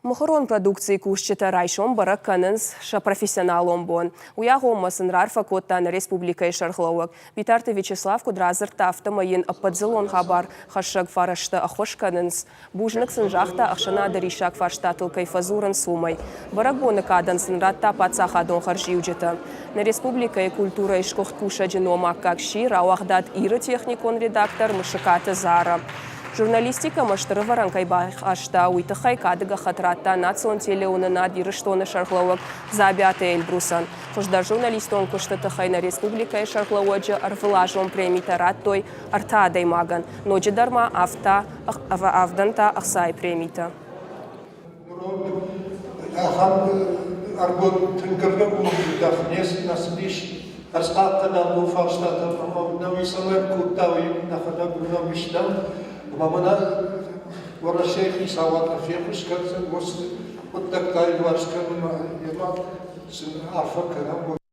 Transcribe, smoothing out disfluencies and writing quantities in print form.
Мыхуырон продукцийы кусджытӕ райсом бӕрӕг кӕнынц сӕ профессионалон бон. Уый агъоммӕ сын раарфӕ кодта нӕ республикӕйы сӕргълӕууӕг. Битарты Вячеслав куыд радзырдта, афтӕмӕй йын ӕппӕтдзыллон хабархӕссӕг фӕрӕзтӕ ӕххуыс кӕнынц. Бузныг сын загъта, ӕхсӕнады риссаг фарстатыл кӕй фӕдзурынц, уымӕй. Бӕрӕгбоны кадӕн сын радта паддзахадон хӕрзиуджытӕ. Нӕ республикӕйы культурӕйы сгуыхт кусӕджы ном аккаг сси рауагъдад Ир-ы техникон редактор Мысыкаты Зара. Журналистикӕмӕ стыр ӕвӕрӕн кӕй бахаста, уый тыххӕй кады гӕххӕтт радта национ телеуынынад Ирыстоны сӕргълӕууӕг Дзабиаты Эльбрусӕн. Хуыздӕр журналистон куысты тыххӕй нӕ республикӕйы сӕргълӕууӕджы ӕрвылазон премитӕ радтой ӕртӕ адӕймагӕн, ноджыдӕр ма афтӕ авдӕн та ӕхцайы премитӕ. Ахӕм ӕргом тынг ӕргом нӕ цыдис ӕрцхъахъхъӕнӕн фарстатӕ ӕмӕ нӕ уый цӕмӕй кодта, уый нӕхӕдӕг уынӕм стӕм. Ӕмӕ мӕнӕ Уӕрӕсейы хицауад феххуыс кӕндзӕн уыцы хъуыддӕгтӕ иуварс кӕнынмӕ, йемӕ сын арфӕ кӕнӕм.